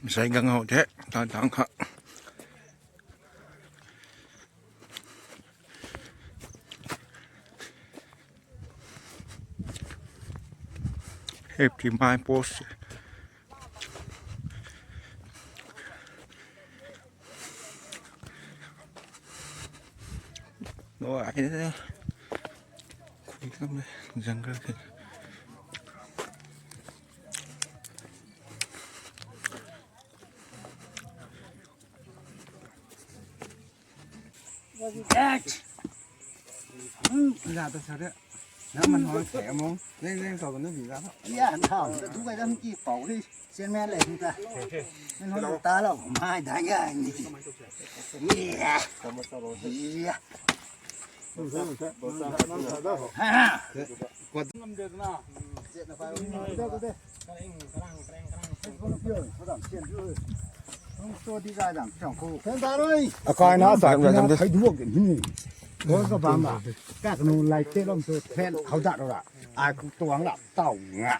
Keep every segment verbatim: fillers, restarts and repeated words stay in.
Sai gang hou the, tan tang kha. Hep ti mai post. No, ai de. Khui kam le, jungle ke. What is that? Hmm, ya ta sa de. Na man hon se mo. Leng leng tau na bi ga. Ya, thau, tu kai dam ki pau ni. Chen me le ta. Ni hon ta lo, mai da ya ni. Ya. Ya. Ha. Akai na sa ki na thai duak din hi ni. Ko ka bam ba. Ka kanu lai te lom tu then khau dat ra. Ai ku tuang la tau nga.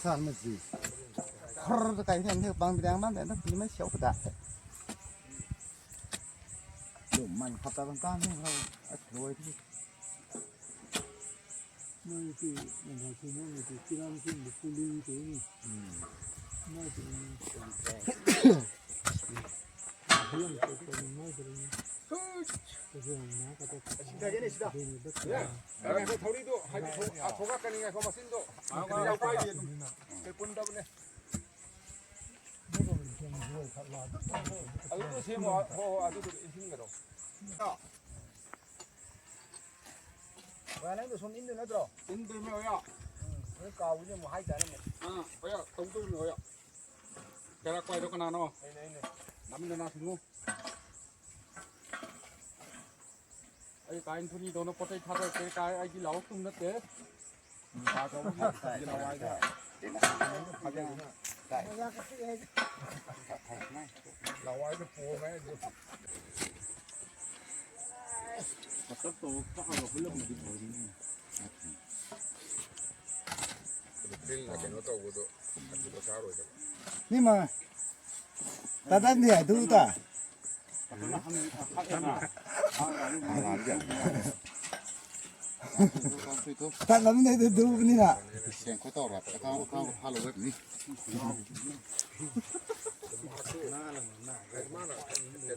San ma ji. Khar ta kai then the bang bidang man den ta pi mai siau ka da. Lu man khap ta bang kan ni ha. A loi ti. Mai ti, mai ti, mai ti, kiram ti, bu puli ti ni. Mai ti. Hiam ko ko mai ti ni. Ko hiam na ka ta. Sida je ni sida. Ni ba. Ya. Ai ko thori do, hai ko a thoga kani ngai ko masin do. Kani ngai pai di. Ke pun da ne. Adu tu simo ho, adu tu isin ga do. Wa nang tu sum in du na dro. In du me ya. Hmm, ka wi mo hai ta ne. Ah, ya, tong tu me ya. Kara kwai do kana no. Nei, nei, nei. Nam na na sinu. Ai kai thuni do na potai tha kai kai ai di lau tum na te. Ka do na di lau ai da. Lau ai da po me. Masak to ka ha ko lo di po ni. Ni ma. Ta dan dia du ta. Ta lam ne du du ni na. Siang ko to ra. Ka ka ha lo ni.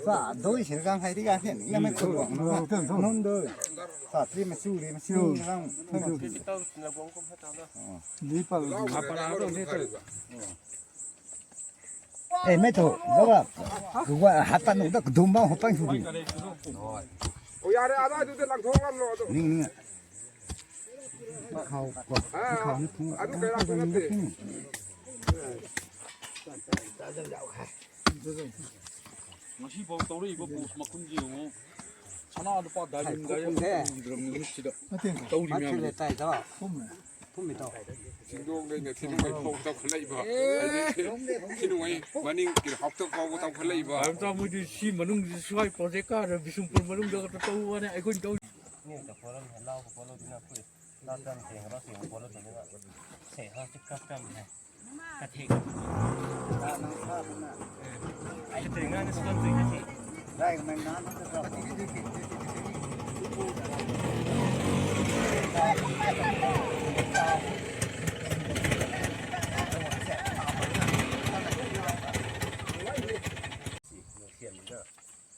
Sa doi sir gang hai di ga hian ni mai ko. Nun doi. Sa tri ma su ri ma su gang. Ni pa. Ei, mei thu, gua, gua, hat pan nu da, dum bang, hop pan thu di. O ya re, ada tu te lang thong lam lo tu. Ning, ning. Khau, khau ni thung. Adu kai lam tu na te. Ngasi bau tau ri, bau bus makun ji o. Sana du pa dai dum dai dum drum ni sida. Tau ri mi. Thum mi tau. Singdong dei na thinung ai phou tau khalei ba. Thinung ai maning kir hap tau phou tau khalei ba. Ai ta mui di si manung di suai project ka ra Bishnumpur manung da ka tau wa ne ai khun tau. Ni ka problem hai lau ka problem na pui. Lau tam theng ro theng problem na. Se ha chik kap tam hai. Ka theng. Ai theng na suan theng na si.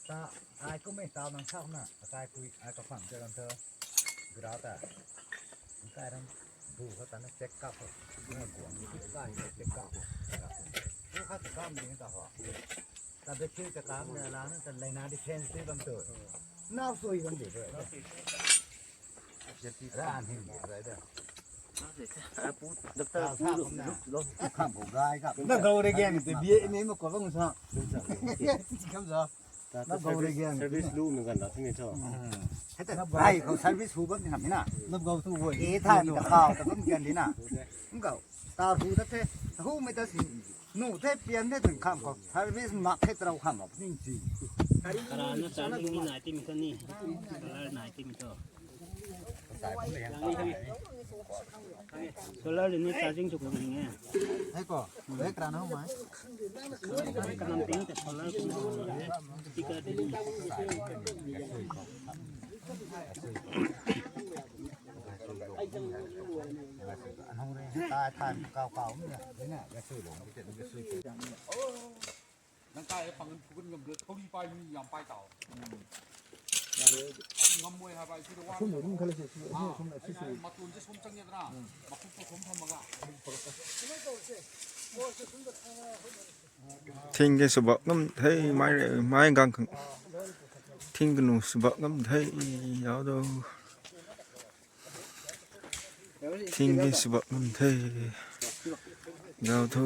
Ta ai kum e tau nang sau na, ta kai pui ai ka phang te ram te, gra ta, kai ram bu ka ta na check up ho, na guang ni kai check up ho, bu ka ta kam ding ta ho, ta be thil ta kam na la na ta lei na defense te bam tu, nau sui bam de, ra hin de, ra da. Apu, doctor apu lo, lo, lo. Kham ko gai ka. Na gau re gen te bie ni ma ko bang sa. Kam sa. Na gau re gen. Service lu na gan na thing cho. Hei ta bai ko service hu bam ni ham na. Na gau tu woi. E tha ni ta khau ta bam gan di na. Ngau. Ta hu ta the. Hu me ta si. Nu the pian the tang kham ko. Service mak the trau kham ko. Ning si. Kara na cha ni nai ti mi ko ni. Kara nai ti mi ko. Solar ni charging tu kung ni e. Hei ko, hei kran ho mai. Kanam ting ta solar kung speaker de ni. Anhung re, tai tai kau kau ni na, ni na, gasui lung, gasui. Nang kai pang phukun ngam de, thori pai mi yam pai tau. Ai ngam mui ha bai si de wa. Sum lung khala se, sum, sum, sum, sum. Matun se sum chang ye na. Makhuk tu sum tham ma ga. Thing ke subak ngam the, mai re, mai gang khang. Thing kanu subak ngam the, yau do. Thing ke subak ngam the. Yau do.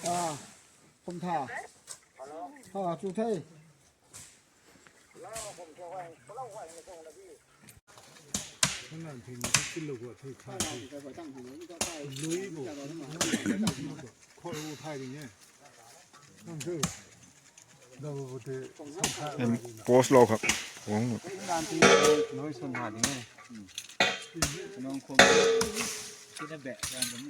Ah, kum tha. Ah, chu the. Post lou khak. Wang. Noi sun ha ding e. Nong khom. Tina be ran dum.